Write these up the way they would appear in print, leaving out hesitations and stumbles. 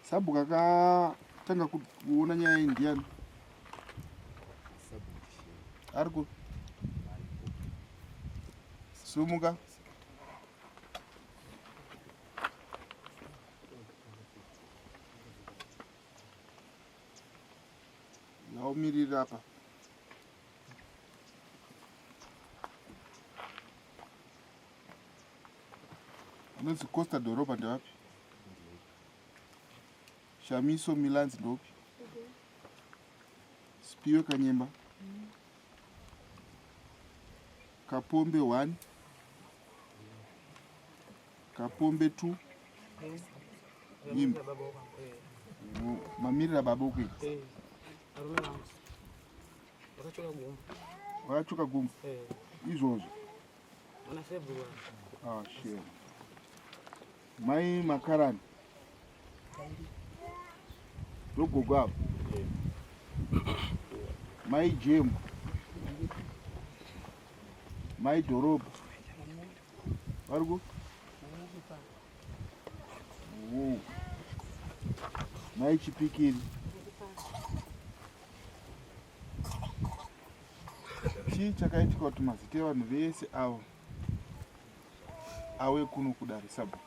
Sabhuku akatanga kuona nyaya iyi ndiani? Ari kupi? Sumuka. Yaumirira apa. Anonzi Costa Dhorobha ndevapi? Shamiso Milanzi ndopi? Sipiwe Kanyemba. Kapombe 1. Kapombe 2. Nyimba. Mamirira baba uku. Vakachoka gumbo. Izvozvo. Ah, shame. Mai Makarani. Ndogogo avo. Mai Jemu. Mai Dhorobha. Vari ku? Oh. Mai Chipikiri. Chii chakaitika kuti mazita evanhu vese avo awe kuno kudare sabhuku?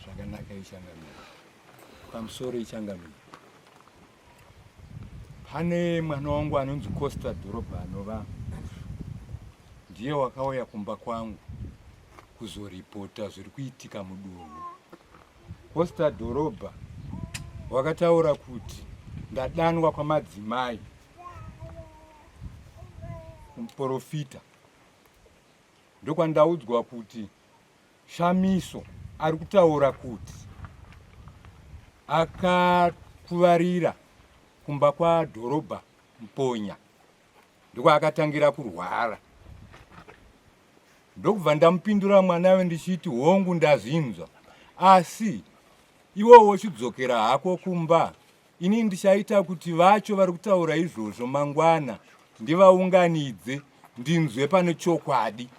Zvakanaka ichangamire. Pamusoro ichangamire. Pane mwana wangu anonzi Costa Dhorobha anova ndiye wakauya kumba kwangu kuzoripota zviri kuitika mudunhu. Costa Dhorobha wakataura kuti ndadanwa kwamadzimai kumuporofita ndokwandaudzwa kuti Shamiso ari kutaura kuti akakuvarira kumba kwaDhorobha Mponya ndokwaakatangira kurwara ndokubva ndamupindura mwanawe ndichiti hongu ndazvinzwa asi iwewo wochidzokera hako kumba Ini ndichaita kuti vacho vari kutaura izvozvo mangwana ndivaunganidze ndinzwe pane chokwadi.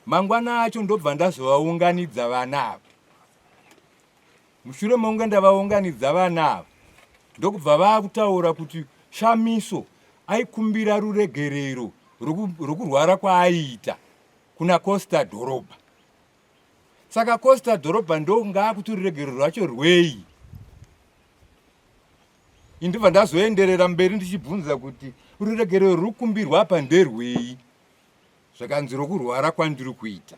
Mangwana acho ndobva ndazovaunganidza vana ava. Mushure mekunge ndavaunganidza vana ava ndokubva vaakutaura kuti Shamiso aikumbira ruregerero rwokurwara kwaaiita kuna Costa Dhorobha. Saka Costa Dhorobha ndongaakuti ruregerero rwacho rwei? Indibva ndazoenderera mberi ndichibvunza kuti ruregerero ruri kukumbirwa apa nderwei? Zvakanzi rokurwara kwandiri kuita.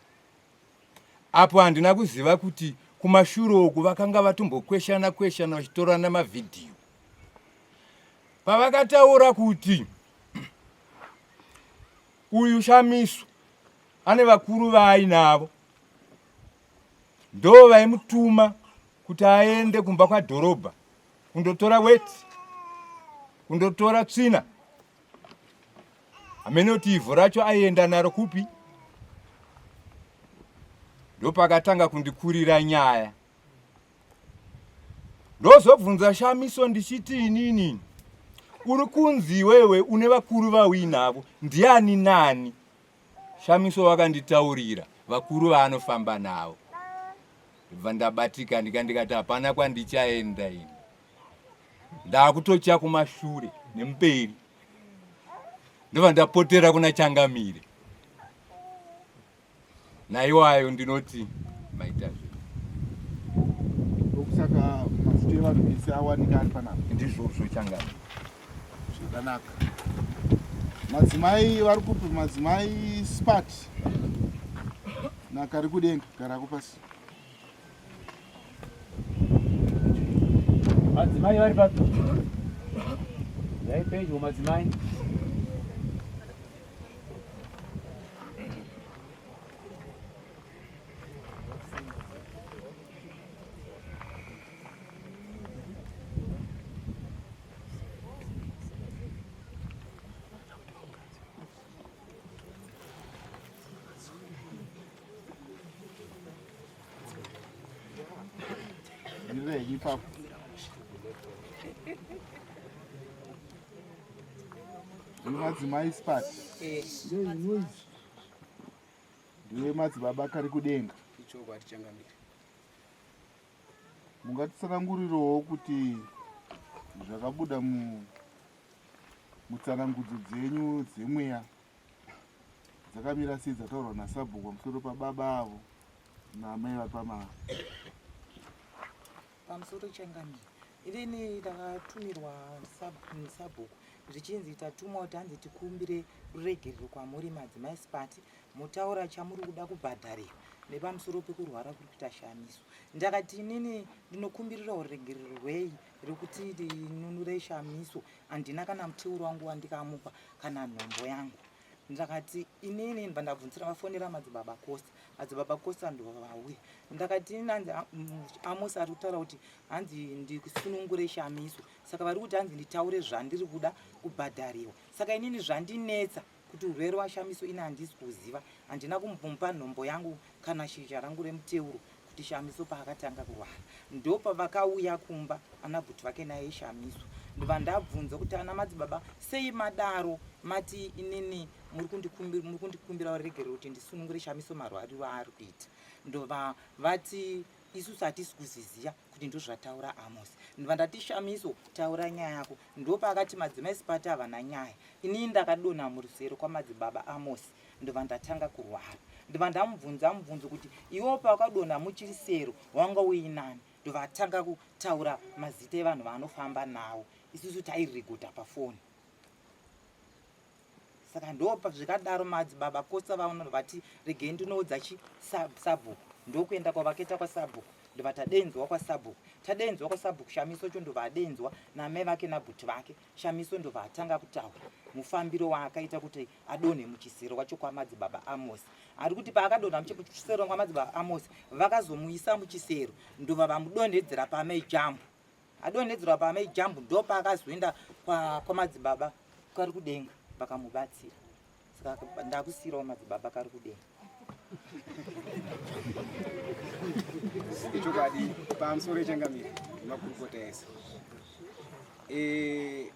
Apo handina kuziva kuti kumashure uku vakanga vatombokweshana kweshana vachitorana mavhidhiyo. Pavakataura kuti uyu Shamiso ane vakuru vaainavo ndo vaimutuma kuti aende kumba kwadhorobha kundotora weti kundotora tsvina hamene kuti ivhu racho aienda naro kupi ndopakatanga kundikurira nyaya ndozobvunza shamiso ndichiti inini uri kunzi iwewe une vakuru vauinavo ndiani nani Shamiso wakanditaurira vakuru vaanofamba navo ndibva ndabatika ndika ndikati hapana kwandichaenda ini ndakutotya kumashure nemberi ndobva ndapotera kuna changamire naiwayo ndinoti maita zve ndokusaka mazita evanhu vese awanika ari panapa ndizvozvo changamire zvakanaka madzimai vari kupi madzimai spat nakari kudenga garako pasi madzimai vari papi dai pedyo madzimai Ipapo. Madzimai spat. Ndiwe madzibaba kari kudenga. Ichokwadi changamire. Mungatitsanangurirewo kuti zvakabuda mutsanangudzo dzenyu dzemweya dzakamira sei dzataurwa nasabhuku pamusoro pababa avo naamai vari pamava? Pamusoro changamire, inini ndakatumirwa sabhuku zvichinzi tatumwa kuti hanzi tikumbire ruregerero kwamuri madzimai Sipati motaura chamuri kuda kubhadharirwa nepamusoro pekurwara kuri kuita Shamiso. Ndakati inini ndinokumbirirawo ruregerero rwei rekuti ndinunure Shamiso, handina kana muteuro wangu wandikamupa kana nhombo yangu. Ndakati inini ndibva ndabvunzira vafonera madzibaba Costa, madzibaba Costa ndovauya. Ndakati inini hanzi Amos ari kutaura kuti hanzi ndisunungure Shamiso, saka vari kuti hanzi nditaure zvandiri kuda kubhadhariwa. Saka inini zvandinetsa kuti urwere waShamiso ini handisi kuziva, handina kumbomupa nhombo yangu kana shizha rangu remuteuro kuti Shamiso paakatanga kurwara ndopavakauya kumba ana bhuti vake naye Shamiso ndobva ndabvunza kuti ana madzibaba sei madaro mati inini muri kundikumbira ruregerero kuti ndisunungure Shamiso marwariro aari kuita ndobva vati isusu hatisi kuziziya kuti ndozvataura Amos ndobva ndati Shamiso taura nyaya yako ndopaakati madzimai Sipati havana nyaya inini ndakadonha murusero kwamadzibaba Amos ndobva ndatanga kurwara ndobva ndamubvunza mubvunzo kuti iwewo pawakadonha muchisero wanga uinani ndobva atanga kutaura mazita evanhu vaanofamba nawo isusu tairiguta pafoni saka ndopa zvikadaro madzibaba kosa vaona vati regei ndinoudza chi sabhuku ndokuenda kwavakaita kwasabhuku ndobva tadenzwa kwasabhuku tadenzwa kwasabhuku Shamiso cho ndobva adenzwa namai vake nabhuti vake Shamiso ndobva atanga kutaura mufambiro waakaita kuti adonhe muchisero wacho kwamadzibaba Amos. Ari kuti paakadonha muchisero kwamadzibaba Amos vakazomuisa muchisero ndobva vamudonhedzera pamai Jambu. Adonhedzerwa pamai Jambu ndopaakazoenda kwamadzibaba kari kudenga vakamubatsira. Saka ndakusiyirawo madzibaba kari kudenga. Ichokwadi pamusoro echangamire nemakurukota ese. E,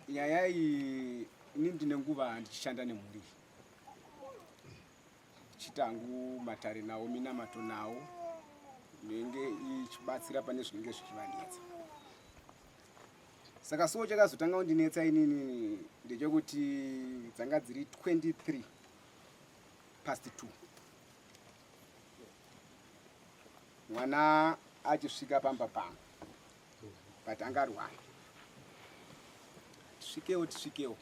nyaya iyi ini ndine nguva ndichishanda nemhuri iyi chitangu matare nawo minamato nawo inenge ichibatsira pane zvinenge zvichivanetsa saka so chakazotanga kundinetsa inini ndechekuti dzanga dziri 23 past 2 mwana achisvika pamba pangu but anga arwara tisvikewo tisvikewo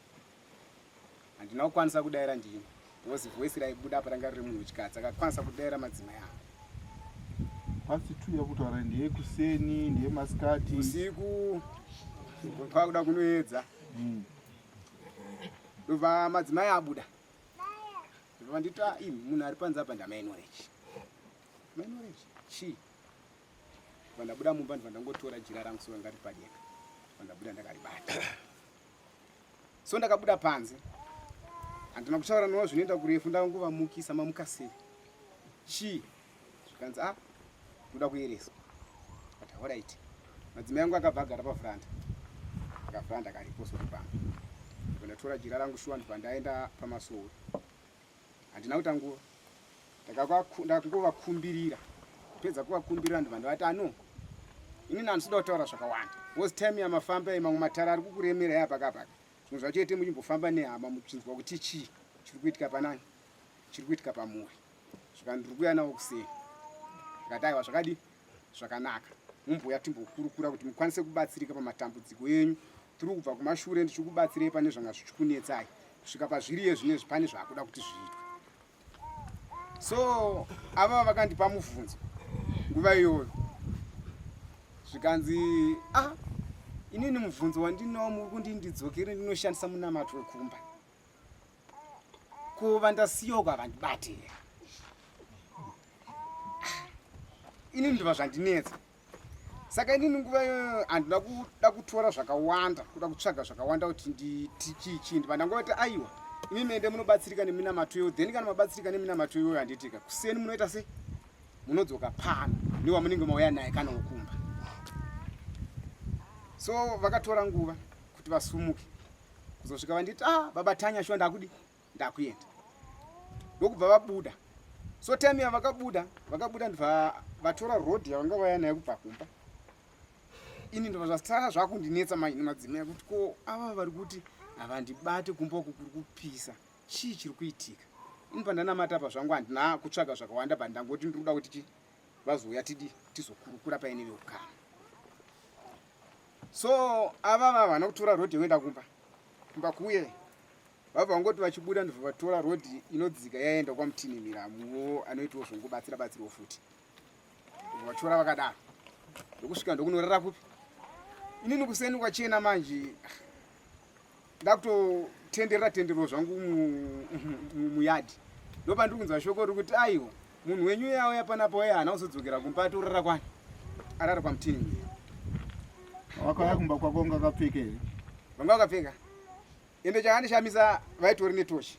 handina kukwanisa kudaira ndini because voice raibuda apa ranga riri munhu wechikadzi akakwanisa kudaira madzimai angu pasi tu yakutaura ndeyekuseni ndeyemasikati usiku kwakuda kunoedza hmm. ndobva madzimai abuda ndobva nditi ah, imi munhu ari panze apa ndamainorechi mainorechi chii Ndibva ndabuda mumba ndibva ndangotora jira rangu so ranga riri padenga ndibva ndabuda ndakaribata. So ndakabuda panze handina kutaura navo zvinoenda kurefu ndangovamukisa mamuka sei chii zvikanzi a ah, ndoda kuyereswa but alright madzimai angu akabva agara pavhuranda akavhuranda karipo sori pamba ndibva ndatora jira rangu shuwa ndibva ndaenda pamasowe Handina kuita nguva ndakangovakumbirira pedza kuvakumbirira ndibva ndavati ano ah, inini handisida kutaura zvakawanda because time yamafamba mamwe matara ari kukuremera yapakapaka zvimwe zvacho ite muchimbofamba nehama muchinzwa kuti chii chiri kuitika panani chiri kuitika pamuri zvika ndiri kuuya nawo kuseni ndikati aiwa zvakadii zvakanaka mumbouya timbokurukura kuti mukwanise kubatsirika pamatambudziko enyu tiri kubva kumashure ndichikubatsirei pane zvanga zvichikunetsai kusvika pazviri iye zvinezvi pane zvaakuda kuti zviitwe so ava vakandipa mubvunzo nguva iyoyo zvikanzi ah inini mubvunzo wandinawo muri kundi ndidzokere ndinoshandisa munamato wekumba ko vandasiyoko havandibate here inini ndobva zvandinetsa saka inini nguva iyoyo handina kuda kutora zvakawanda kuda kutsvaga zvakawanda kuti nditi chii chii ndibva ndangoti aiwa imi mende munobatsirika neminamato iyoyo then kana mabatsirika neminamato iyoyo handitika kuseni munoita sei munodzoka pano newamunenge mauya naye kana wokumba so vakatora nguva kuti vasumuke kuzosvika vanditi ah baba Tanya shuwa ndakudi ndakuenda ndokubva vabuda so time yavakabuda vakabuda ndibva vatora road yavanga vaya nayo kubva kumba Ini ndobva zvasara zvakundinetsa manje nemadzimai kuti ko ava vari kuti havandibate kumba uku kuri kupisa, chii chiri kuitika? Ini pandanamata apa zvangu handina kutsvaga zvakawanda but ndangoti ndiri kuda kuti chi vazouya tidi tizokurukura paine veukama. So ava vavana kutora road yekuenda kumba kumba kuye vabva vangoti vachibuda ndobva vatora road inodzika yaenda kwamutinhimira muwo anoitawo zvongobatsira batsirawo futi vachitora vakadaro ndokusvika ndokunorara kupi inini kuseni kwachena manje ndakutotenderera tenderero zvangu muyadhi ndopandiri kunzwa shoko riri kuti aiwa munhu wenyu uye auya panapa uye haana kuzodzokera kumba atorara kwani arara kwamutini wakauya kumba kwako unga akapfeka here vanga vakapfeka ende chakandishamisa vaitori netoshi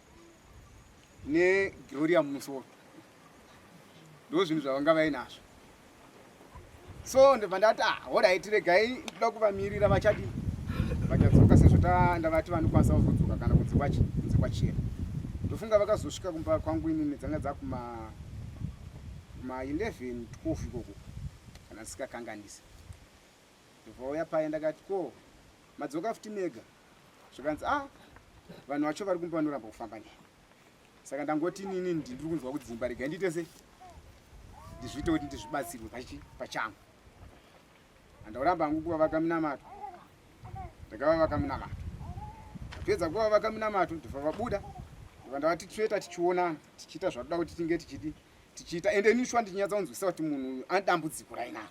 negloria mumusoro ndo zvinhu zvavanga vainazvo so ndobva ndati ah horaiti regai ndoda kuvamirira vachadii vachadzoka sezvo ndavati vanokwanisa kuzodzoka kana kunze kwachi kunze kwachena ndofunga vakazosvika kumba kwangu inini dzanga dzakuma kuma 11 12 ikoko kana ndisikakanganisi ndobva vauya paye ndakati ko madzoka futi mega zvikanzi ah vanhu vacho vari kumba vanoramba kufamba neni saka ndangoti inini ndiri kunzwa kudzimba regai ndiite sei ndizviite kuti ndizvibatsirwe pachi pachangu handauramba hangu kuvavaka minamato ndakavavaka minamato ndapedza kuvavaka minamato ndobva vabuda ndobva ndavati toita tichionana tichiita zvatoda kuti tinge tichidi tichiita ende ini shuwa ndichinyatsa kunzwisisa kuti munhu uyu ane dambudziko rainaro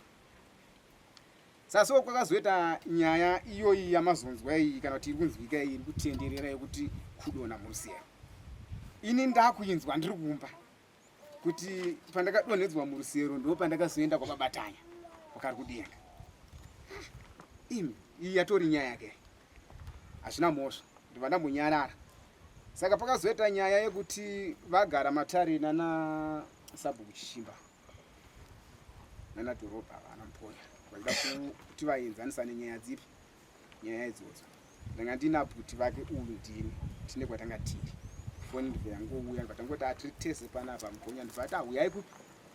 Saso kwakazoita nyaya iyoyi yamazonzwa iyi kana kuti iri kunzwika iyi iri kutenderera yekuti kudonha murusero. Ini ndakuinzwa ndiri kumba kuti pandakadonhedzwa murusero ndo pandakazoenda kwababatanya kwakari kudenga. Imi iyi yatori nyaya yake. Hazvina mhosva ndibva ndambonyarara. Saka pakazoita nyaya yekuti vagara matare nana sabhuku Chishimba. nana dhorobha vana mponya vaida kuti vaenzanisa nenyaya dzipi nyaya idzodzo ndanga ndina bhuti vake uyu ndini tine kwatanga tiri foni ndibva yangouya ndibva tangoti atiri tese panapa mponya ndibva ati ahuyai kupi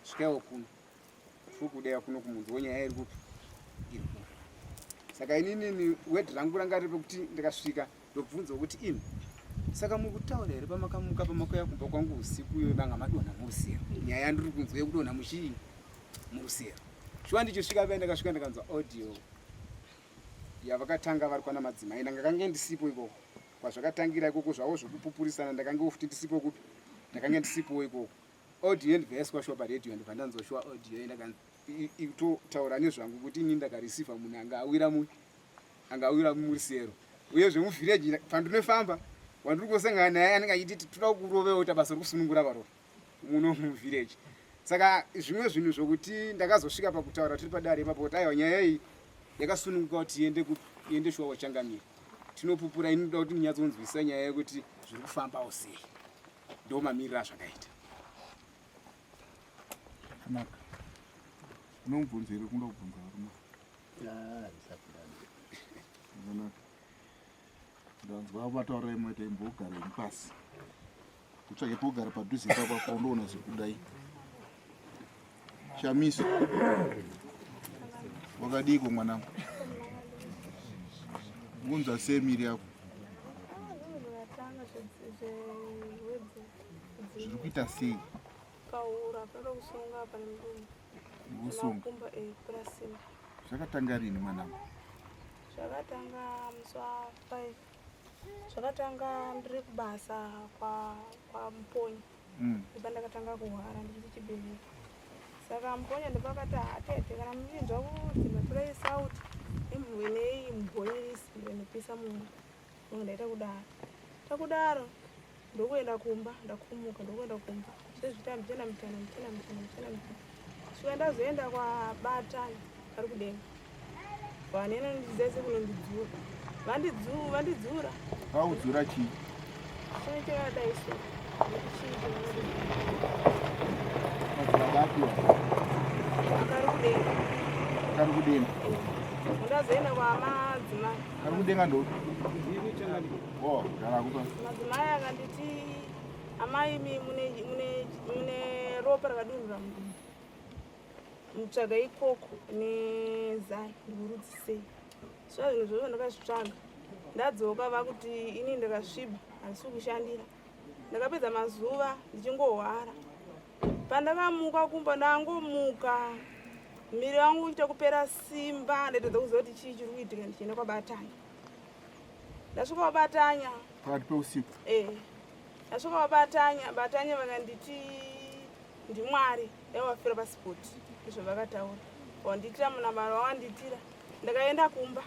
svikaiwo kuno tiri kudeya kuno kumunzi wonyaya iri kupi iri kuno saka ininini wedhi rangu ranga riri pekuti ndikasvika ndobvunzwa kuti imi saka muri kutaura here pamakamuka pamakauya kumba kwangu usiku iyoyo manga madonha murusero nyaya yandiri kunzwa yekudonha muchii murusero shuwa ndichisvika paya ndakasvika ndakanzwa audio yavakatanga vari kwana madzimai ndakange ndisipo ikoko kwazvakatangira ikoko zvavo zvekupupurisana ndakange futi ndisipo kupi ndakange ndisipowo ikoko audio yendibva yaiswa shuwa paredio ndibva ndanzwa shuwa audio yendakanitotaura nezvangu kuti ini ndakareceiva munhu anga awira mu anga awira murusero uyezve muvhireji pandinofamba wandiri kusangana naye anenge achiti toda kurove oita basa rekusunungura varove muno muvhireji saka zvimwe zvinhu zvokuti ndakazosvika pakutaura tiri padare ipapo kuti aiwa nyaya iyi yakasununguka kuti iende iende shuwa kwachangamira tinopupura inoda kuti ndinyatsonzwisisa nyaya yekuti zviri kufambawo sei ndo mamiriro azvakaita Naka. Unomubvunza here kuda kubvunza varume? Zvakanaka. Ndanzwa vataura imwe ita imbogara imi pasi. Kutsvage pogara padhuze ipapo apo undoona zviri kudai. Shamiso. Wakadiiko mwanangu? Unzwa sei miri yako? Zviri kuita sei? Kaura, panoda kusunga apa nemurume. Kusunga. Makumbo eh kurasima. Zvakatanga rini mwanangu? Zvakatanga musi wa 5. Zvakatanga ndiri kubasa kwa kwa Muponyi. Ndipo ndakatanga kuhwara ndiri kuchibhedhlera. Saka Muponya ndipo akati atete kana muchinzwa kudzimba torai sauti nemhuwe nei mubhoirisi ndinopisa mumba. Ndonga ndaita kudaro. Takudaro ndokuenda kumba ndakumuka ndokuenda kumba sezvita mbichana mbichana mbichana mbichana mbichana mbichana svika ndazoenda kwabatani kari kudenga vanena ndidzese kunondidzura vandidzura vandidzura Vaudzura chii? chine chakadai so chii chakadai Madzibaba apiwa. akari kudenga Kari kudenga. ndazoenda kwamadzimai Kari kudenga ndo. Oh, gara kupa. Madzimai akanditi amai imi mune, mune, mune ropa rakadurura mudumbu. Mutsvaga ikoko nezai ndikurudzisei. Shuwa zvinhu zvozvo ndakazvitsvaga. Ndadzoka vakuti ini ndakasviba handisi kushandira. Ndakapedza mazuva ndichingohwara. Pandakamuka kumba ndangomuka miri wangu uchiita kupera simba ndaitadza kuziva kuti chii chiri kuitika ndichienda kwaBatanya. Ndasvika kwaBatanya pakati peusiku. Eh. Ndasvika kwaBatanya, Batanya vakanditi ndiMwari dai wafira pasipoti ndizvo vakataura. Wandiitira munamaro wawandiitira. Ndakaenda kumba.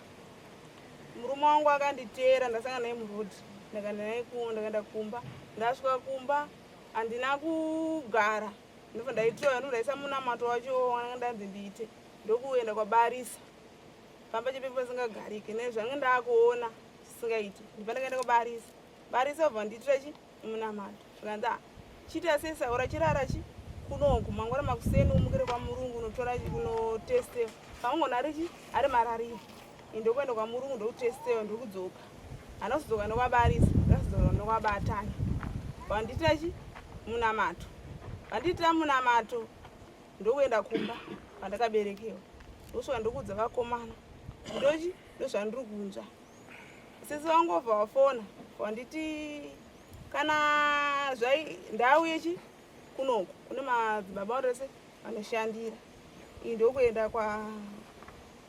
Murume wangu akanditeera ndasangana naye muroad. Ndakaenda naye ndakaenda kumba. Ndasvika kumba handina kugara. Ndobva ndaitora ndobva ndaisa munamato wacho wandanga ndanzi ndiite. Ndokuenda kwaBarisa. Pamba chepe pasingagarike nezvange ndakuona zvisingaiti. Ndibva ndakaenda kwaBarisa. Barisa obva ndiitira chi munamato. Zvikanzi ah chiita sei saura chirara chi kunoku mangwana makuseni umukire kwamurungu unotora kunotestewa. Pamwe ari chi ari marariya. Ndokuenda kwamurungu ndokutestewa ndokudzoka. Handina nokwaBarisa, ndakazodzoka nokwaBatanya. Vandiitira chi munamato. Vandiitira munamato ndokuenda kumba kwandakaberekewa. Ndosvika ndokuudza vakomana. Ndochi ndozvandiri kunzwa. Sisi vangu vobva vafona vanditi kana zvai ndauye chi kunoku kune madzibaba rese vanoshandira. Iyi ndokuenda kwa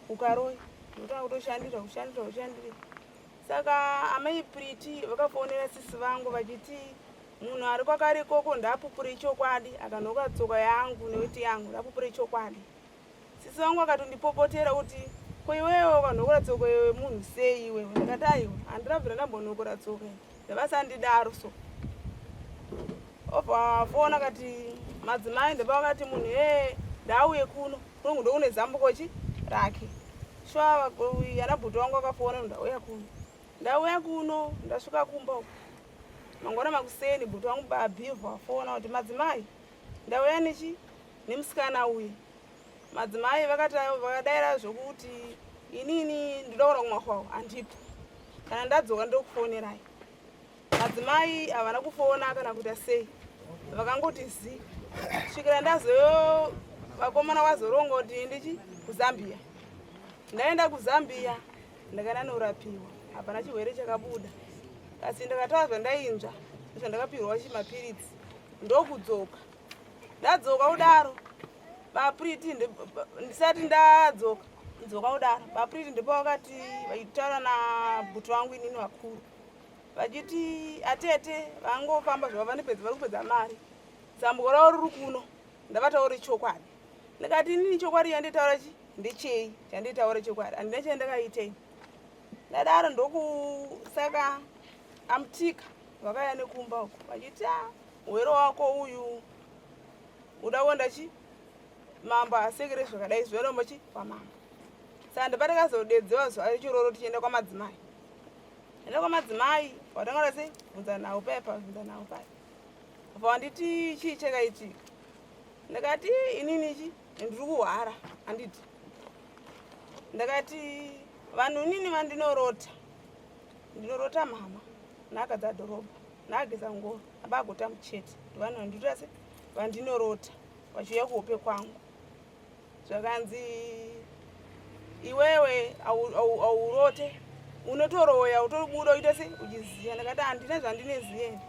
kuKaroi ndotanga kutoshandira kushandira kushandira. Saka amai Priti vakafonera sisi vangu vachiti munhu ari kwakari ikoko ndapupure chokwadi akanhoka tsoka yangu neweti yangu ndapupure chokwadi. Sisi vangu akatondipopotera kuti ko iwewe ukanhokora tsoka yemunhu sei iwewe. Ndakati aiwa handirabvira ndambonhokora tsoka ndavasandidaro so. Obva afona akati madzimai ndopavakati munhu ee ndauye kuno kunongu ndokune zambuko chi rake. Shuwa ana bhuti wangu akafona ndauya kuno. Ndauya kuno ndasvika kumba uko. Mangwana makuseni bhuti wangu babhivha afona kuti madzimai ndauya nechi nemusikana uyu. Madzimai vakadaira zvokuti inini ndoda kuenda kumahwahwa handipo. Kana ndadzoka ndokufonerai. Madzimai havana kufona kana kuita sei. Vakangoti zi. Svikira ndazoyo vakomana vazoronga kuti ndichi kuZambia. Ndaenda kuZambia ndakaenda norapiwa. Hapana chirwere chakabuda. Asi ndakataura zvandainzwa zvandakapirwa chimapiritsi ndokudzoka. Ndadzoka kudaro baPriti ndisati ndadzoka ndidzoka kudaro baPriti ndipo vakati vachitaura nabhuti vangu inini vakuru vachiti atete vangofamba zvavo vanopedza vari kupedza mari zambuko ravo riri kuno ndavataure chokwadi. Ndikati inini chokwadi chanditaura chi ndechei chanditaura chokwadi handina chandakaitei. Ndadaro ndokusaka amutika vakauya nekumba uko vachiti ah muwero wako uyu uda kuenda chi mambo asekere zvakadai zvinorombo chi kwamambo. Saka ndopandakazodedzewa zuva rechiroro tichienda kwamadzimai. Enda kwamadzimai watanga sei bvunza nhau paya pa bvunza nhau paya. Vanditi chii chakaitika. Ndakati inini chi ndiri kuhwara handiti. Ndakati vanhu inini vandinorota. Ndinorota mama naakadza dhorobha naageza ngoro abagota muchete vanhu vandinoita se vandinorota vachiuya kuhope kwangu. Zvakanzi iwewe aurote unotoroya utobuda uite se uchiziya. Ndakati handina zvandineziya.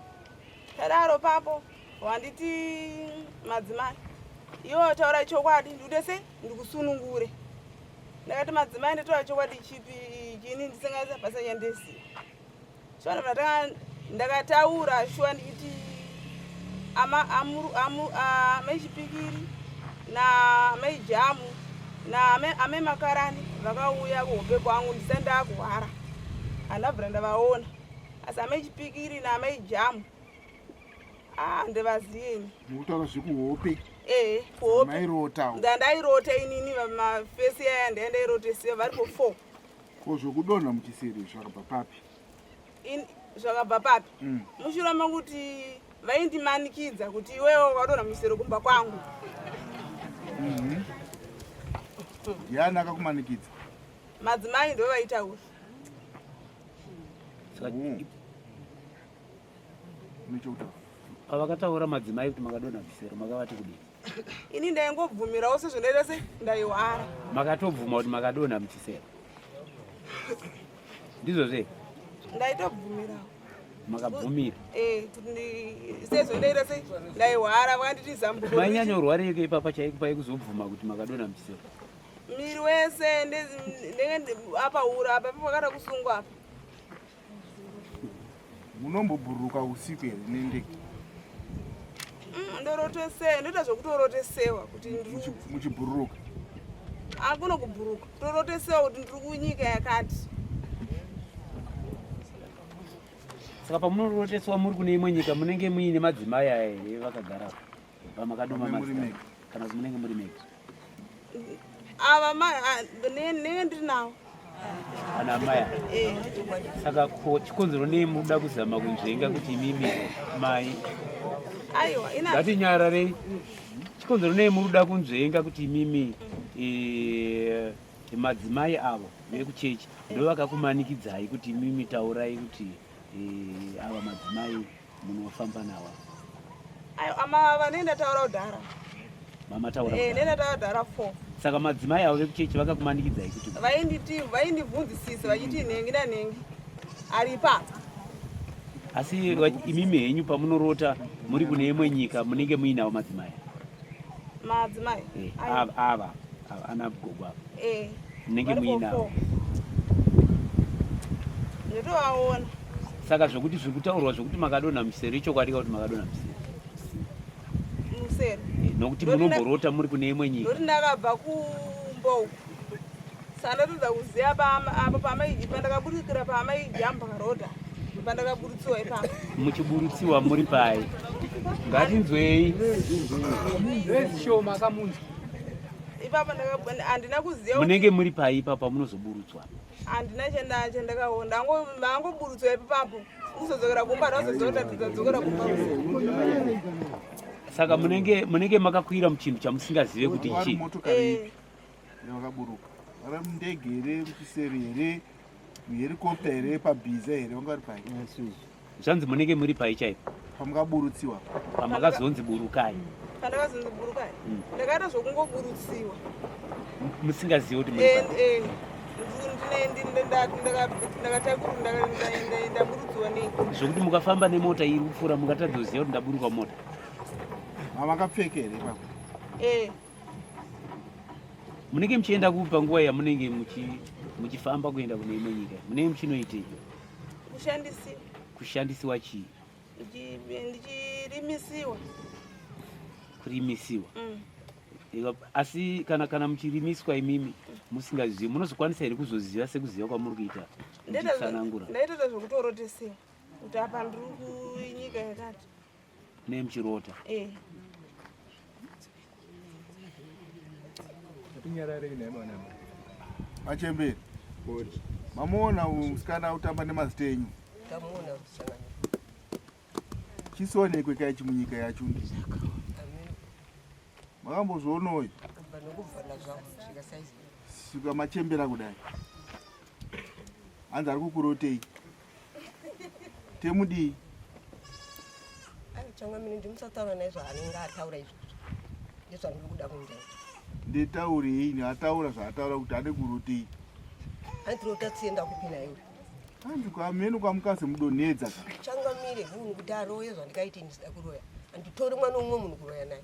Tadaro papo wanditi madzimai iwe taura chokwadi ndikuite se ndikusunungure. Ndakati madzimai nditaura chokwadi chipi chini ndisingaisa basa chandiziva. So ndakataura shuwa ndichiti amai Chipikiri naamai Jamu naamai Makarani vakauya kuhope kwangu ndisati ndakuhwara. Handabvira ndavaona. Asi amai Chipikiri naamai Jamu ah ndivaziye ini. Mukutaura zvekuhope. Eh, kuhope. Mairotawo. Ndandairota inini mafesi aya ndandairotesiwa varipo 4. Ko zvekudonha muchisere zvakabva papi? Zvakabva papi? Mushure mekuti vaindimanikidza kuti iwewe wakadonha musero kumba kwangu. Ndiani akakumanikidza? Madzimai ndo vaitaura. Nechekutaura. Pavakataura madzimai kuti makadonha musero makavati kudii? Ini ndaingobvumirawo sezvo ndaita se ndaihwara. Makatobvuma kuti makadonha muchisero? Ndizvo zve? Ndaitobvumirawo. Makabvumira? Eh, sezvo ndaita se ndaihwara, vakanditi zambuko. Mainyanyorwareko ipapa chaiko paikuzobvuma kuti makadonha muchisero? Miri wese ndenge apa ura apa pakada kusungwa apa. Munombobhururuka usiku here nendege? Ndorotesea, ndoita zvekutorotesewa kuti ndiri Muchibhururuka? Akuno kubhuruka, torotesewa kuti ndiri kunyika yakati. Saka pamunoroteswa muri kune imwe nyika, munenge muine madzimai aya here vakagara pamakadoma madzimai, kana kuti munenge muri mega? Ava nenge ndiri navo. Ana amai? Eh. Saka chikonzero nei muda kuzama kunzvenga kuti imimi mai? Aiwa, ina Ngatinyararei. Chikonzero nei muruda kunzvenga kuti imimi madzimai avo vekuchechi ndo vakakumanikidzai kuti imimi taurai kuti ava madzimai munofamba nawo? Aiwa, ama vanenge ndataura kudhara. Mamataura? Eh, nenge ndataura kudhara 4. Saka madzimai avo vekuchechi vakakumanikidzai kuti? Vainditi, vaindibvunzisisa vachiti nhengi nanhengi ari ipapa. Asi imimi henyu pamunorota muri kune imwe nyika, munenge muinawo madzimai? Madzimai? Eh, ava ava ava ana gogo ava. Eh. Munenge Varipo muinawo? 4. Ndotovaona. Saka zvokuti zviri kutaurwa zvokuti makadonha musero, ichokwadi ka kuti makadonha musero? Musero? Eh, nokuti munomborota muri kune imwe nyika. Ndoti ndakabva kumba uku, saka ndatadza kuziva apo pandakaburikira pamaijamba karodha, pandakaburutsiwa ipapo. Muchiburutsiwa muri pai? Ngatinzwei. Shoma akamunzwa. Ipapo handina kuziva. Munenge muri pai ipapo pamunozoburutswa? Handina chandakaona, ndangoburutswa ipapo. Kuzodzokera kumba ndazodzokera, ndadzokera kumba. Saka munenge makakwira muchinhu chamusingazive kuti Vari chii? motokari ipi yavakaburuka? Vari mundege here, muchisero here, muhelicopter here, pabhiza here, vanga vari pai? Zvanzi munenge muri pai chaipo? Pamukaburutsiwa. Pamakazonzi burukai. Pandakazonzi burukai, ndakaita zvokungoburutsiwa. Musingazive kuti muri Eh, pai? eh, ndakatakurwa, ndaburutsiwa nei. Zvokuti mukafamba nemota iri kupfuura mungatadza kuziva kuti ndaburuka mumota? Mamakapfeka here ipapo? Eh. Munenge muchienda kupa nguva yamunenge muchifamba kuenda kune imwe nyika, munenge muchinoitei? Kushandisiwa. Kushandisiwa chii? Ndichirimisiwa. Kurimisiwa? Asi kana muchirimiswa imimi musingazivi, munozokwanisa here kuzoziva sekuziva kwamuri kuita muchitsanangura? Ndaitoita zvekutorotesiwa kuti apa ndiri kunyika yakati. Munenge muchirota? Eh. Ngatinyararei naye mwana. Machembere, mamuona musikana utamba nemazita enyu? Tamuona musikana. Chisionekwe kaichi munyika yacho ndi makambozvionoyo? Kubva nokubva zvangu kusvika saizi. Svika machembera kudai, hanzi ari kukurotei, temudii? Ai, changamire, ndimusataura naye zvaanenge ataura izvozvo, ndezvandiri kuda kunzwa. Ndetaurei? Ataura zvaataura kuti ane kurotei. Andirota tsienda kupi naye uyu? Hanzi kwamene kwamukazi mudonhedza ka. Changamire, munhu kuti aroye zvandikaite, ndisida kuroya, handitori mwana umwe munhu kuroya naye.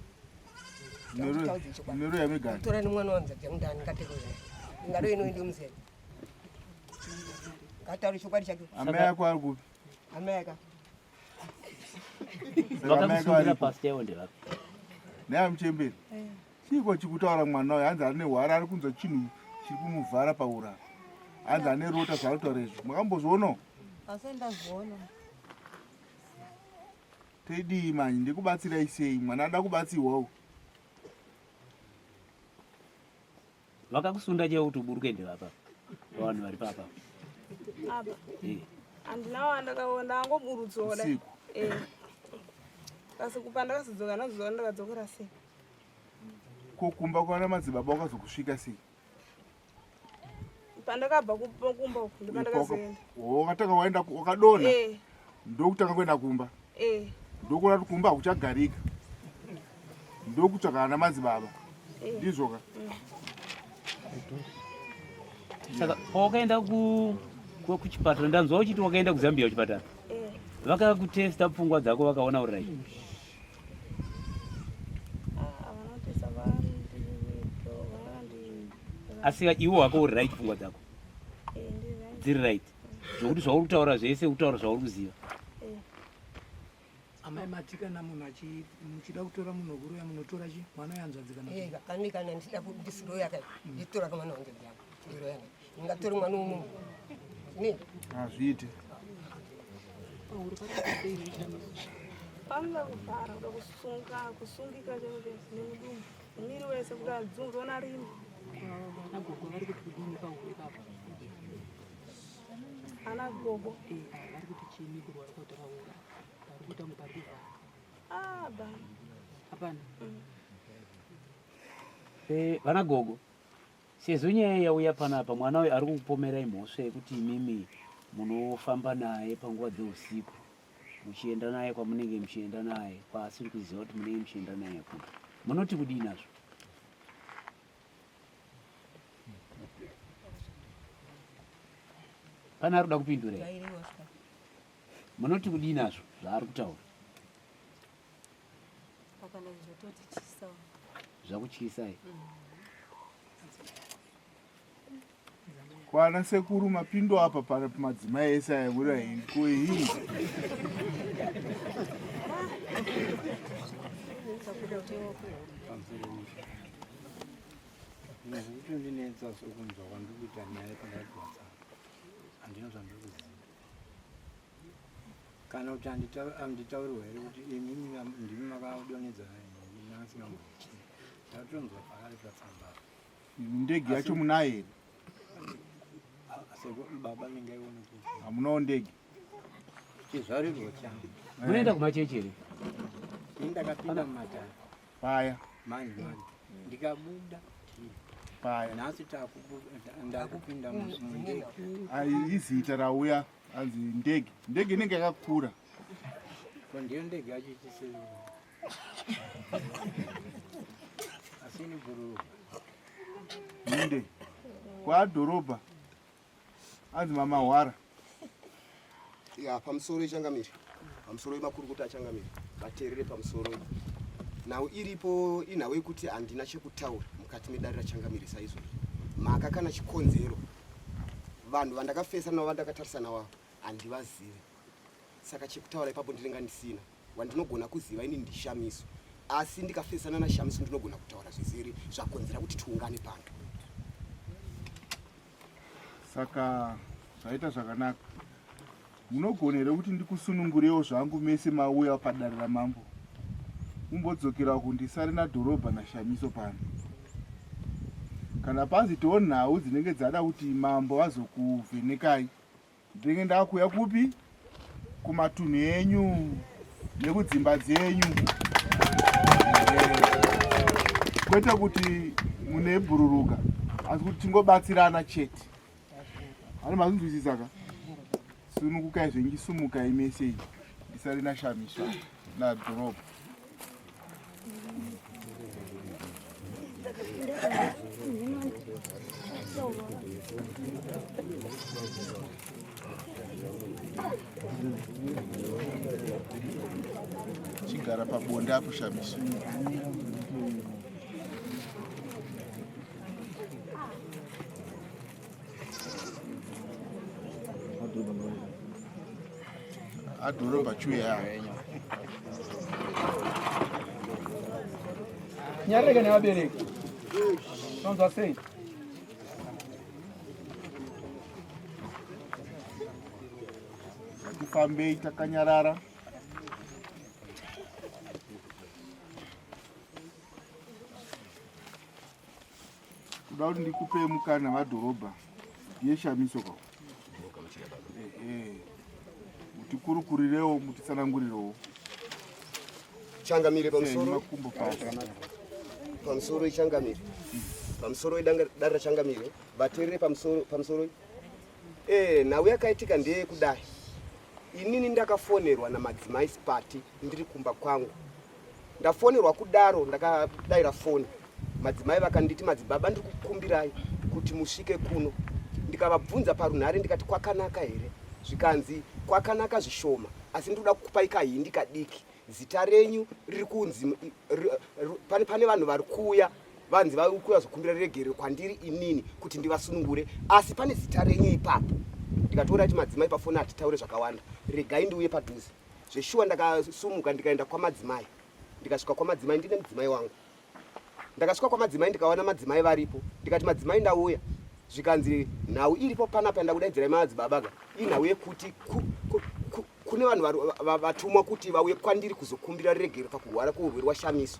Muneroya megani? Tora nemwana wanzadzi yangu, ndandingateroya naye, ndingaroye noende muzere? Ngataure chokwadi chake. Amai ako ari kupi? Amai aka Saka amai ako Vakakusundira aripo? pasi chaivo ndevapi? Naye muchemberi, chiiko chikutaura mwana uyu? Hanzi ane hwara, ari kunzwa chinhu chiri kumuvhara paura, hanzi ane rota zvaari kutaura izvi. Makambozvionawo? Asi ndazviona. Tedii manje? Ndikubatsirai sei? Mwana ada kubatsirwawo. Vakakusunda chaivo kuti uburuke ndevapa vanhu vari papa? Apa? Eh. Handina wandakaona, ndangoburutsiwa kudai. Usiku? Eh. Kasi pandakazodzoka ndazoziva ndakadzokera sei. Ko kumba kwana madzibaba wakazokusvika sei? Pandakabva kumba uku ndopandakazoenda. Wakatanga waenda wakadonha? Eh. Ndokutanga kuenda kumba? Eh. Ndokuona kuti kumba hakuchagarika. Ndokutsvaka ana madzibaba. Eh. Ndizvo ka? Saka pawakaenda ku kuchipatara ndanzwa uchiti wakaenda kuZambia kuchipatara. Eh. Vakakutesta pfungwa dzako vakaona uri right. Ah, Asi iwe wako uri right pfungwa dzako. Eh, Dziri right. Zvokuti zvauri kutaura zvese kutaura zvauri kuziva. Eh. Amai mati kana munhu achi muchida kutora munhu wekuroya munotora chi mwana wehanzvadzi kana Eh, kani kana ndichida ndisiroya kai nditora kamwana wanzvadzi yangu ndiroya naye ndingatori mwana womunhu ne Hazviite. Panoda kuvhara kuda kusunga kusungika chero chero nemudumbu miri wese kuti adzunzona rini. Ana gogo vari kuti kudini pauro ipapo? Ana gogo Eh, vari kuti chini kurwara kwati paura pari kuita kunge pari kuvhara. Ah, bana. Hapana. Eh, vana gogo sezvo nyaya yauya panapa mwana uyu ari kukupomerai mhosva yekuti imimi munofamba naye panguva dzeusiku muchienda naye kwamunenge muchienda naye kwaasiri kuziva kuti munenge muchienda naye kupi munoti kudii nazvo pane ari kuda kupindura here? Munoti kudii nazvo zvaari kutaura? Zvakutyisai? Kwana sekuru mapindo apa pana madzimai ese aya kuda kuhii. Zvekutondinetsa sokunzwa kwandiri kuita nyaya pakati patsamba handina zvandiri kuziva kana kuti handitaurirwa here kuti imimi ndimi makadonhedza ndanga ndatonzwa pakari patsamba Ndege yacho munayo here? Baba ndingaione kuti Hamunawo ndege. Chizvarirwo changu. Munoenda kumachechi here? Ini ndakapinda mumatare Paya. Manje manje ndikabuda Paya. Nhasi ndakupinda mundege. Ai izita rauya anzi ndege. Ndege inenge yakakura. Ko ndiyo ndege yacho ichisei? Asi ini bhururuka. Minde. Kwadhorobha. Anzi mama hwara. Ya, pamusoro ichangamire. Pamusoro yemakurukota achangamire. Vateerere pamusoro. Nhau iripo inhau yekuti handina chekutaura mukati medare rachangamire saizvozvo. Mhaka kana chikonzero vanhu vandakafesa navo vandakatarisa navo handivazivi. Saka chekutaura ipapo ndinenge ndisina. Wandinogona kuziva ini ndiShamiso. Asi ndikafesana naShamiso ndinogona kutaura zvizere zvakonzera kuti tiungane pano. Saka zvaita zvakanaka. Munogona here kuti ndikusunungurewo zvangu mese mauya padare ramambo? Mumbodzokera uku ndisare nadhorobha naShamiso pano. Kana panzitawo nhau dzinenge dzada kuti mambo vazokuvhenekai Ndinenge ndakuuya kupi? Kumatunhu enyu nekudzimba dzenyu. Kwete kuti mune bhururuka, asi kuti tingobatsirana chete. Ani mazvinzwisisa ka? Sunungukai zvenyu, sumukai mese ndisare nashamiswa nadhorobha. Chigara pabonde apo shamiso. Adhorobha chuya. Nyararika nevabereki. Tonzwa sei? Ngatifambei takanyarara. Kuda kuti ndikupe mukana vadhorobha ndiye shamiso ka. Ehe. Mutikurukurirewo mutitsanangurirewo. Changamire pamusoro. Makumbo pasi. Pamusoro ichangamire. Pamusoro idanga dare rachangamire. Vateerere pamusoro pamusoro. Eh, nhau yakaitika ndeyekudai. Inini ndakafonerwa namadzimai Sipati ndiri kumba kwangu. Ndafonerwa kudaro ndakadaira foni madzimai vakanditi madzibaba ndiri kukumbirai kuti musvike kuno. Ndikavabvunza parunhare ndikati kwakanaka here? Zvikanzi kwakanaka zvishoma asi ndinoda kukupai kahindi kadiki zita renyu riri kunzi pane, pane vanhu vari kuuya vanzi vari kuuya zokumbira regerero kwandiri inini kuti ndivasunungure asi pane zita renyu ipapo ndikatoona kuti madzimai pafoni hatitaure zvakawanda regai ndiuye padhuze zveshuwa ndakasumuka ndikaenda kwamadzimai ndikasvika kwamadzimai ndine mudzimai wangu ndakasvika kwamadzimai ndikawana madzimai varipo ndikati madzimai ndauya zvikanzi nhau iripo panapa ndakudaidzirai madzibaba ka inhau yekuti ku, ku, ku, kune vanhu vatumwa kuti vauye kwandiri kuzokumbira regerero pakurwara kweurwere washamiso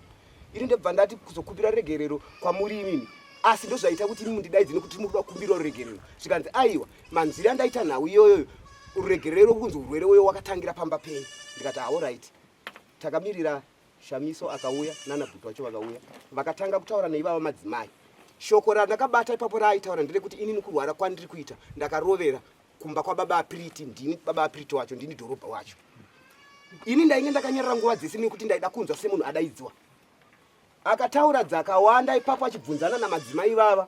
ini ndobva ndati kuzokumbira regerero kwamuri imimi asi ndozvaita kuti imi mundidaidze nekuti muri kuda kukumbira ruregerero zvikanzi aiwa manzwiri andaita nhau iyoyoyo ruregerero kunzi urwere uyo wakatangira pamba penyu ndikati aorit takamirira Shamiso akauya nana Bhutu vacho vakauya vakatanga kutaura neivava madzimai. Shoko randakabata ipapo raaitaura nderekuti inini kurwara kwandiri kuita ndakarovera kumba kwababa Apriti, ndini baba Apriti wacho, ndini dhorobha wacho. Ini ndainge ndakanyarara nguva dzese nekuti ndaida kunzwa semunhu adaidzwa. Akataura dzakawanda ipapo achibvunzana namadzimai ivava.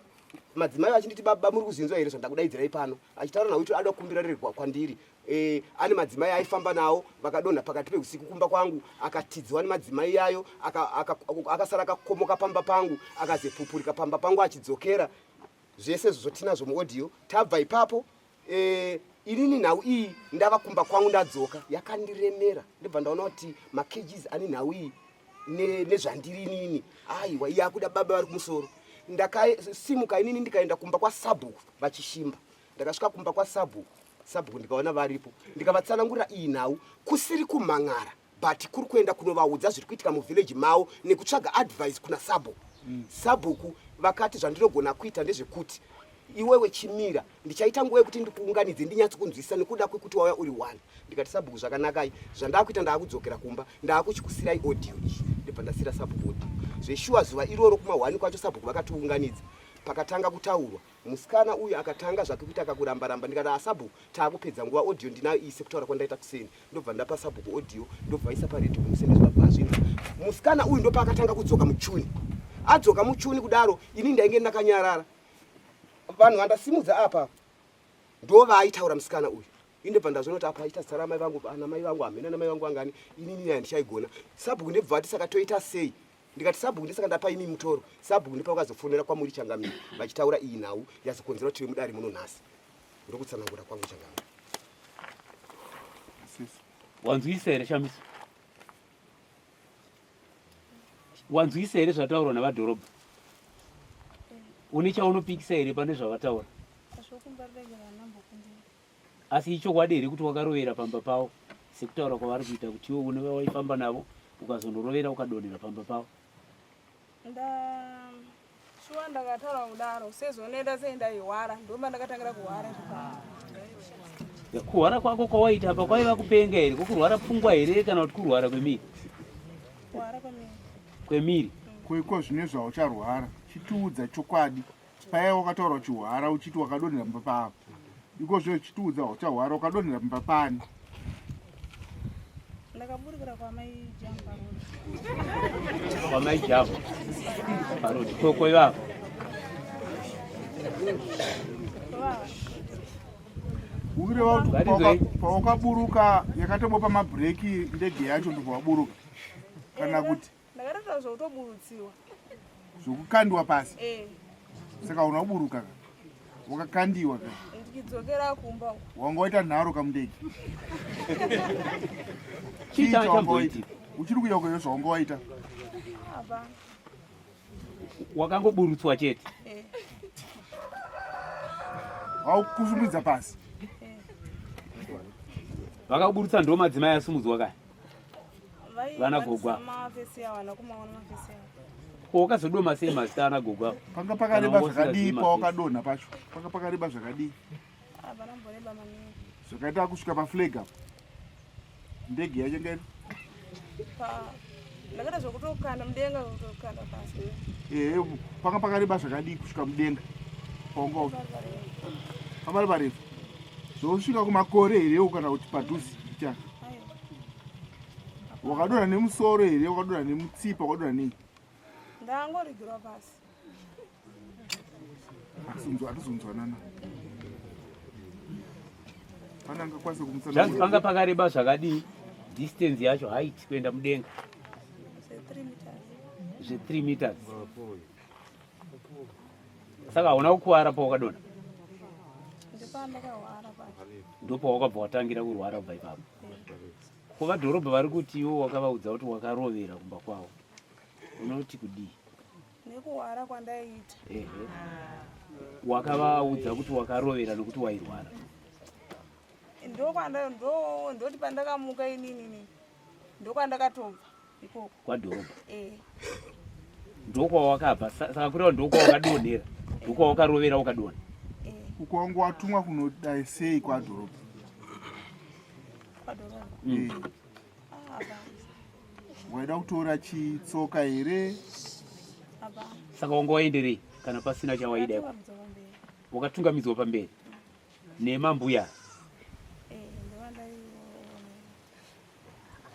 Madzimai vachinditi baba muri kuzinzwa here zvandakudaidzirai pano? Achitaura nawo kuti ada kukumbira rerwa kwandiri. E, ane madzimai aifamba nawo vakadonha pakati peusiku kumba kwangu akatidziwa nemadzimai yayo akasara aka, aka akakomoka pamba pangu akazepupurika pamba pangu achidzokera zvese izvo zvotinazvo muaudio tabva ipapo e, inini nhau iyi ndava kumba kwangu ndadzoka yakandiremera ndibva ndaona kuti macages ane nhau iyi nezvandiri ne inini aiwa iye akuda baba vari kumusoro ndakasimuka inini ndikaenda kumba kwasabhuku vachishimba ndakasvika kumba kwasabhuku sabhuku ndikaona varipo ndikavatsanangurira iyi nhau kusiri kumhan'ara but kuri kuenda kunovaudza zviri kuitika muvillage mavo nekutsvaga advice kuna sabhuku mm. sabhuku vakati zvandinogona kuita ndezvekuti iwewe chimira ndichaita nguva yekuti ndikuunganidze ndinyatso kunzwisisa nekuda kwekuti wauya uri one ndikati sabhuku zvakanakai zvandakuita ndaakudzokera kumba ndaakuchikusirai audio iyi ndibva ndasira sabhuku audio zveshuwa zuva iroro kumahwani kwacho sabhuku vakatiunganidza pakatanga kutaurwa Musikana uyu akatanga zvake kuita kakuramba ramba ndikati asabhuku ah, taakupedza nguva audio ndinayo iyi sekutaura kwandaita kuseni ndobva ndapa sabhuku audio ndobva vaisa paredio kumuseni zvabva azvinzwa musikana uyu ndopaakatanga kudzoka muchuni adzoka muchuni kudaro ini ndainge ndakanyarara vanhu vandasimudza apa ndovaaitaura musikana uyu ini ndobva ndazviona kuti apa aita zita ramai vangu ana mai vangu hamena namai vangu vangani inini handichaigona sabhuku ndobva vati saka toita sei ndikati sabhuku ndisaka ndapa imi mutoro sabhuku ndipo vakazofonera kwamuri changamire vachitaura iyi nhau yazokonzera kuti mudare muno nhasi ndokutsanangura kwangu changamire wanzwisa here shamiso wanzwisa here zvataurwa navadhorobha une chaunopikisa here pane zvavataura Asi ichokwadi here kuti wakarovera pamba pavo sekutaura kwavari kuita kuti iwe une vawaifamba navo ukazonorovera ukadonhera pamba pavo? Nda shuwa ndakataura kudaro sezvonoenda sei ndaihwara ndoma ndakatangira kuhwara kuhwara kwako kwawaita apa kwaiva kupenga here kokurwara pfungwa here kana kuti kurwara kwemiri kwemiri koiko zvine zvaucharwara chitiudza chokwadi Paya wakataura uchihwara uchiti wakadonhera mumba pavo. Iko zvino chitiudza uchahwara wakadonhera mumba pani. Ndakaburikira kwamai Jamu parodi. Kwamai Jamu parodi. Koko ivavo. Ukureva kuti pawakaburuka yakatobopa mabhureki ndege yacho ndobva waburuka kana kuti Ndakatoita zvokutoburutsiwa. Zvokukandiwa pasi? Eh. Saka una kuburuka ka? Wakakandiwa ka? Ndichidzokera kumba. Wanga waita nharo kamundege. Chii chamboitika? Uchiri kuyeuka iyo zvawanga waita? Hapana. Wakangoburutswa chete. Eh. Wakukusumidza pasi. Eh. Vakakuburutsa ndo madzimai asumudzwa kaya. vana gogo ko wakazodoma sei mazita ana gogo panga pakareba zvakadii pawakadonha pacho panga pakareba zvakadii zvakaita kusvika paflag apo ndege yacho ngeri ndakaita zvekutokanda mudenga kutokanda pasi ehe panga pakareba zvakadii kusvika mudenga paunga pamari parefu zvosvika kumakore herewo kana kuti padhuze cha Wakadonha nemusoro here? Wakadonha nemutsipa? Wakadonha nei? Ndangorigirwa pasi. Hatizonzwanana. Zvanzi panga pakareba zvakadii? Distance yacho height kuenda mudenga. Zve 3 meters. Saka hauna kukuwara pawakadonha? Ndopawakabva watangira kurwara kubva ipapo. Ko vadhorobha vari kuti iwo wakavaudza kuti wakarovera kumba kwavo. Unoti kudii? Nekuhwara kwandaiita. Ehe. Wakavaudza kuti wakarovera nokuti wairwara. Ndokwanda ndo ndoti pandakamuka inini ini. Ndokwandakatobva ikoko. Kwadhorobha. Eh. Ndokwawakabva saka kureva ndokwawakadonhera. Ndokwawakarovera ukadonha. Eh. Uko wangu watumwa kunodai sei kwadhorobha? Kwadhorobha. Eh. Ah, Waida kutora chitsoka here? Saka wanga waenderei kana pasina chawaida iko? Wakatungamidzwa pamberi nemambuya. Eh,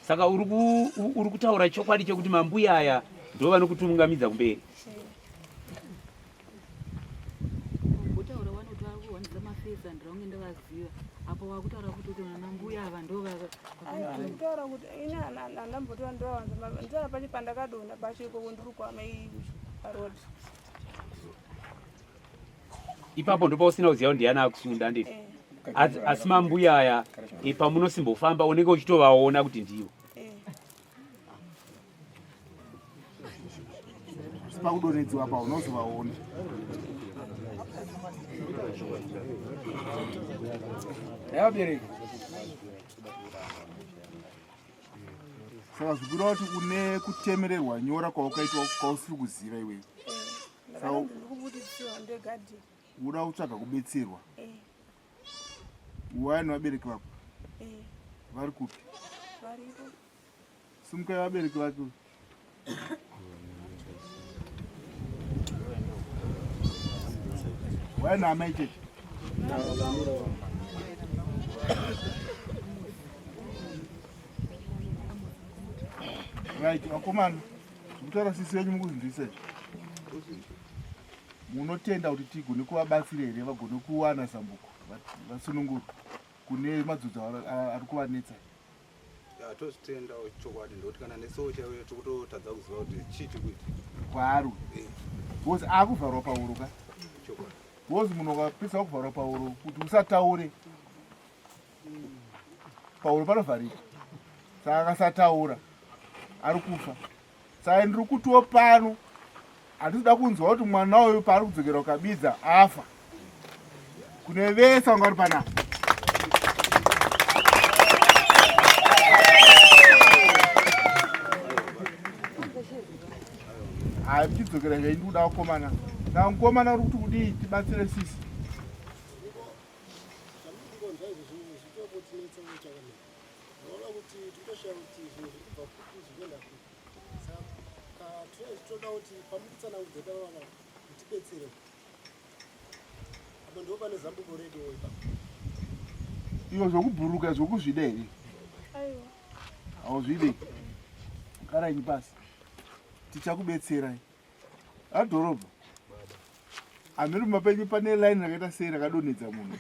Saka uri kutaura chokwadi chekuti mambuya aya ndo vanokutungamidza kumberi. Kutaura vanoti vakuwanisa mafesi andira ndavaziva apo wakutaura kuti kuti vana mbuya ava ndo kutaura kuti ini handambotora ndovawanza nditaura pacho pandakadonha pacho ikoko ndiri kwamai paroad ipapo ndopausina kuziva kuti ndiani akusunda handiti eh. asi mambuya aya eh, pamunosimbofamba unenge uchitovaona kuti ndivo eh. Asi pakudonhedzwa apa unozovaona. Vabereki. Saka zvikureva kuti une kutemererwa nyora kwaukaitwa kwausiri kuziva iwewe. Saka ndikubudisiwa ndegadhi. Uda kutsvaga kubetserwa. Eh. Wani vabereki vako? Eh. Vari kupi? Varipo. Simukai vabereki vake. Waina amai chete. Right, vakomana, zvekutaura sisi venyu mukuzvinzwisa izvi. Munotenda kuti tigone kuvabatsira here vagone kuwana zambuko vasunungurwe kune madzudzo ari kuvanetsa. Ya tozvitenda chokwadi ndokuti kana nesowo chaiyo tikutotadza kuziva kuti chii chiri kuitika. Kwaari Eh. Because akuvharwa pahuro ka. Chokwadi. Because munhu ukapisa kuvharwa pahuro kuti usataure. Pahuro panovharika. Saka akasataura ari kufa. Saka ndiri kutiwo pano handisi kuda kunzwa kuti mwana uyu paari kudzokera kukabidza afa. Kune vese vanga vari panapa. Hayi muchidzokera zvenyu ndikuda vakomana. Saka mukomana uri kuti kudii tibatsire sisi. Unoona kuti tinotoshaya kuti zvinhu zviri kubva kupi zvikuenda kupi. Saka tinenge tichitoda kuti pamukutsanangudza ipapa baba mutibetsere. Apo ndipo pane zambuko reduwo ipapo. Ivo zvokubhuruka zvokuzvida here? Aiwa. Hauzvide. Garai pasi. Tichakubetserai. Adhorobha. Amiri mumba penyu pane line rakaita sei rakadonhedza munhu?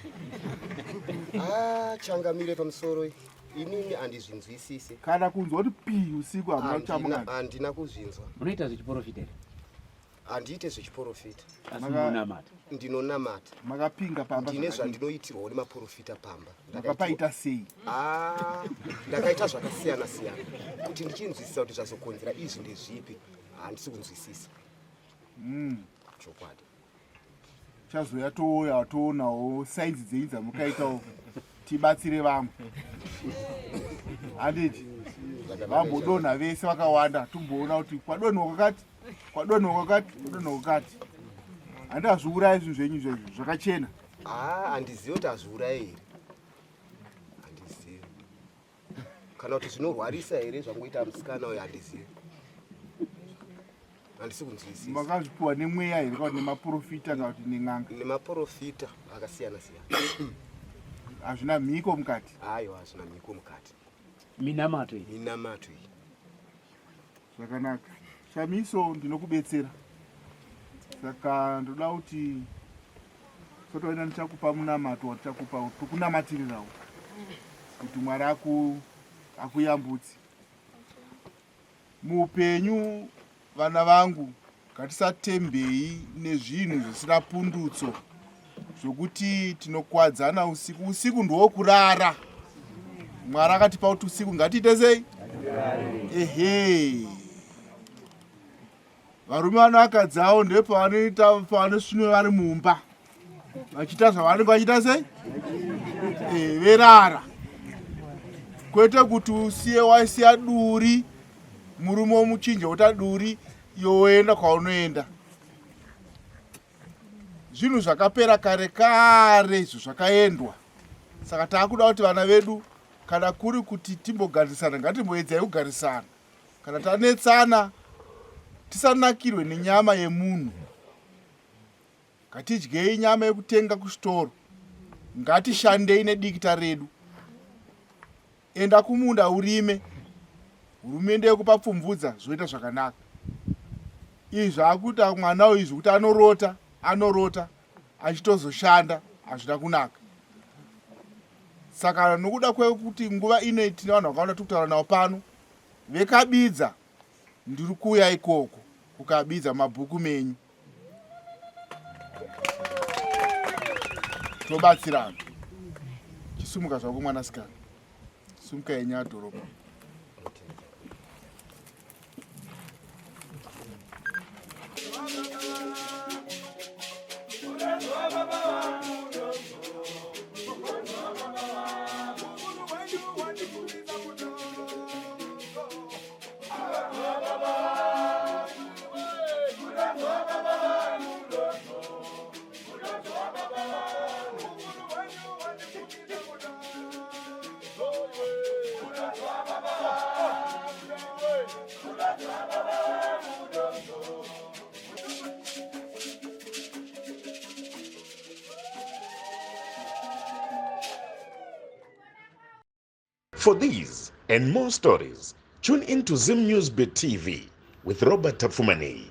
Ah, changamire pamusoro inini handizvinzwisise. Kana kunzwa kuti pii usiku hamuna kuchamukana. Handina kuzvinzwa. Munoita zvechiporofita here? Handiite zvechiporofita. Asi munonamata? Ndinonamata. Makapinga pamba. Ndine zvandinoitirwawo nemaporofita pamba. Makapaita sei? Ah, ndakaita zvakasiyana siyana kuti ndichinzwisisa kuti zvazokonzera izvi ndezvipi. Handisi kunzwisisa. Mm. Chokwadi. Chazoya touya toonawo sainzi dzenyu dzamukaitawo tibatsire vamwe. Handiti vambodonha vese vakawanda timboona kuti kwadonhwa kwakati kwadonhwa kwakati kwadonhwa kwakati. Handi hazviurayi zvinhu zvenyu izvozvo zvakachena. Ah, handizivi kuti hazviurayi here. Handizivi. Kana kuti zvinorwarisa here zvangoita musikana uyo handizivi. Handisi kunzwisisa. Makazvipiwa nemweya here kana kuti nemaporofita kana kuti nen'anga? Nemaporofita akasiyana siyana. Hazvina mhiko mukati? Aiwa, hazvina mhiko mukati. Minamato iyi. Minamato iyi. Zvakanaka. Shamiso ndinokubetsera. Saka ndoda kuti sotoenda ndichakupa munamato watichakupa tokunamatirirawo kuti Mwari aku akuyambutse. Muupenyu vana vangu ngatisatembei nezvinhu zvisina pundutso zvokuti tinokwadzana usiku. Usiku ndwokurara. Mwari akatipa kuti usiku ngatiite sei? Ehe. Varume vano vakadzi avo ndepavanoita pavanosvinwe vari mumba vachiita zvavanenge vachiita sei? Eh, verara. Kwete kuti usiye wasiya duri murume womuchinja wota duri yoenda kwaunoenda zvinhu zvakapera kare kare izvo zvakaendwa saka taakuda kuti vana vedu kana kuri kuti timbogarisana ngatimboedzai kugarisana kana tanetsana tisanakirwe nenyama yemunhu Ngatidyei nyama yekutenga kuchitoro. Ngatishandei nedikita redu. Enda kumunda urime. Hurumende yokupa pfumvudza zvoita zvakanaka. Izvi zvaakuita mwana uyu zvekuti anorota, anorota achitozoshanda hazvina kunaka. Saka nokuda kwekuti nguva ino tine vanhu vakawanda tiri kutaura navo pano vekabidza ndiri kuuya ikoko kukabidza mabhuku menyu. Tobatsirana. Chisumuka zvako mwanasikana. Sumuka yenyu adhorobha. For these and more stories, tune in to Zim News Bit TV with Robert Tafumani.